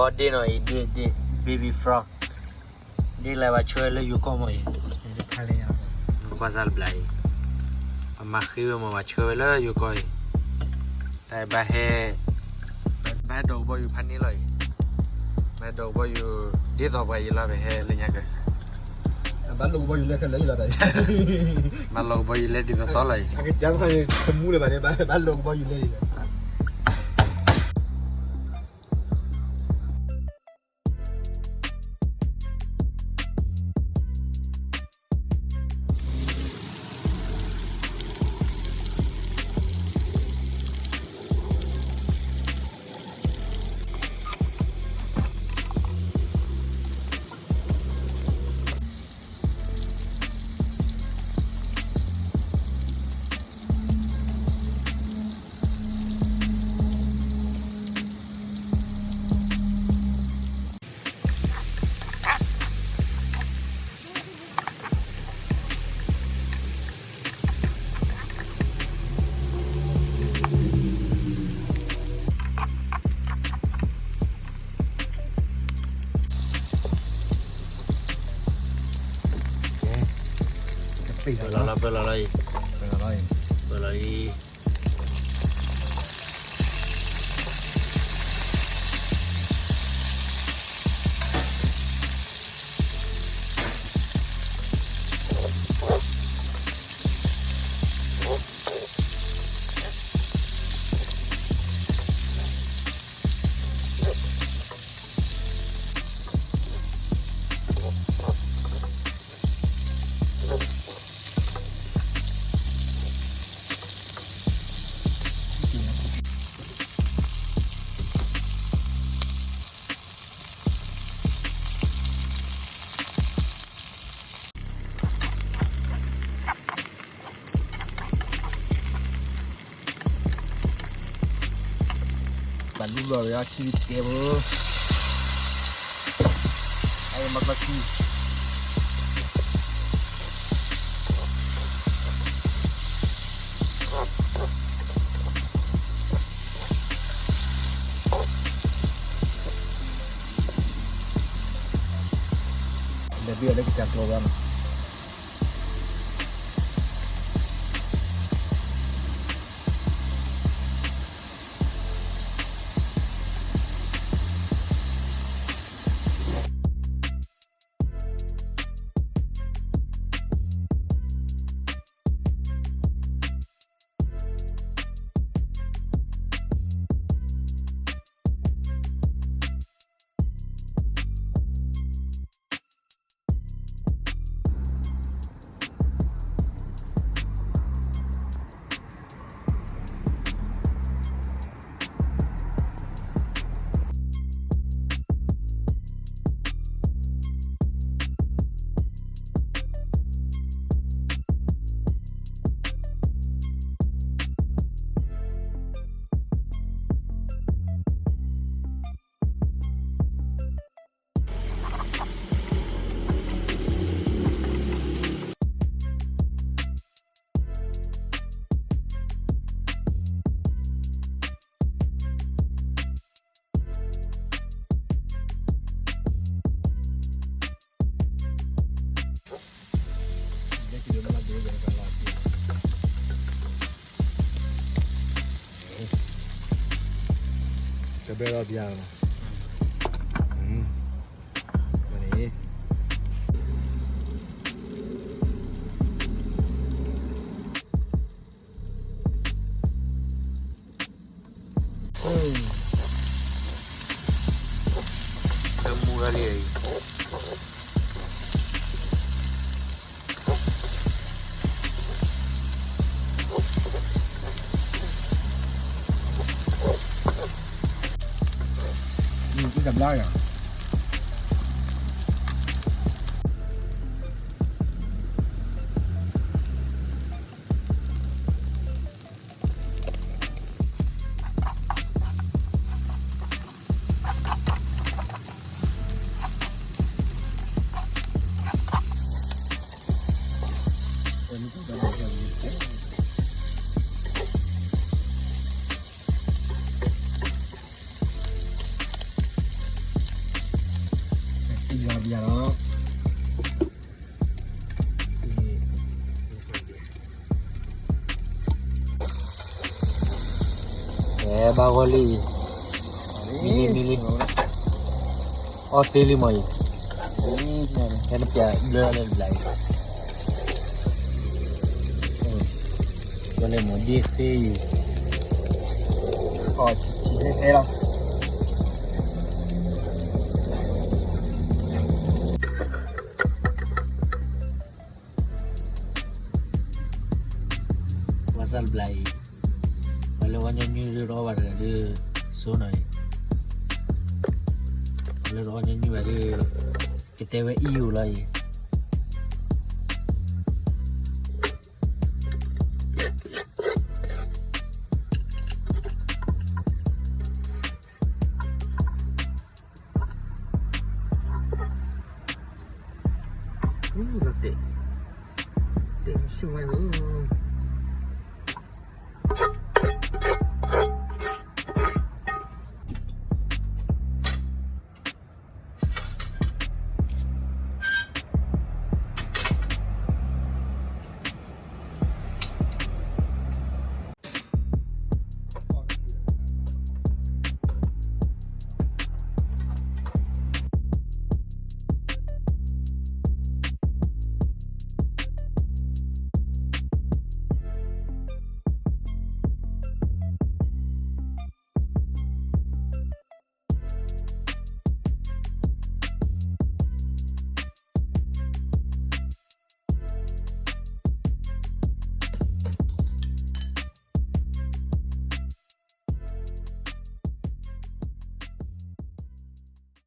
အီဒ့ၣ်နီၤအံၤ ဒ့ၣ်ဒ့ၣ် baby frog ဒ့ၣ်လၢဘၣ်ဆှၢဝဲလၢယိၤကီၢ်မးအံၤ, ကွၢ်စၢ်တဘျီအံၤ, အမၤဃ့ဝဲမး ဘၣ်ဆှၢဝဲလၢယိၤကီၢ်အံၤ, တၢ်ဘၣ်ဟဲ, ဘၣ်ဟဲဒိးကဘီယူၤဖးန့ၣ်လီၤအံၤ, ဘၣ်ဟဲဒိးကဘီယူၤ ဒ်သိးပှၤအံၤလီၤ ပဟဲလၢညါကၢၤ, ဘၣ်လိာ်ကဘီယူၤလဲခဲလၢာ်အံၤလီၤ, ဘၣ်လိာ်ကဘီယူၤလဲဒ်သိးသိးလီၤအံၤ, တမူလၢၤဘၣ်န့ၣ် ဘၣ်လိာ်ကဘီယူၤလဲအံၤလီၤ. ပၢၢ်လီၤလီၤ ပၢၢ်လီၤလီၤအံၤ, ပၢၢ်လီၤလီၤအံၤ, ပၢၢ်လီၤလီၤအံၤ. ဘၣ်လူလီၤဝဲအီၤထံတကဲဖိ, အမၤကီထံ, ဒီးဘၣ်လၢကစၢ်ကျိၤဝဲမး. တဘဲလီၤပျၢ်လီၤ, မ့ၢ်န့ၣ် တမူရၤလံအံၤ, တဘျါယၤ. ဝဲန့ၣ်ကဘၣ်လီၤပျၢ်န့ၣ်, ယၤလီၤ. အဲဘၣ်ဂီၢ်လံ, မံလံမံလံ, အီၣ်သ့လံမ့ၢ်အံၤ, ဟဲနပျးဘျၢလၢတဘျီအံၤ, ဘၣ်လဲၤမၤဒ့ၣ်သ့အံၤ, အီၣ်ဆံးဆံးဟဲဟဲလီၤ. ဘၣ်ဆၣ်တဘျီအံၤ, ပှၤလၢအီၣ်ညီနုၢ်ဒုးတအီၣ်ဘၣ်တဂၤဒုး, ဆိနီၤအံၤ, ပှၤလၢတအီၣ်ညီနုၢ်ဘၣ်ဒုး, ကတဲဝဲအံၣ်ယိာ်လီၤအံၤ. လီၤတဲာ်, တဲာ်ဆူၣ်ဝဲလီၤ.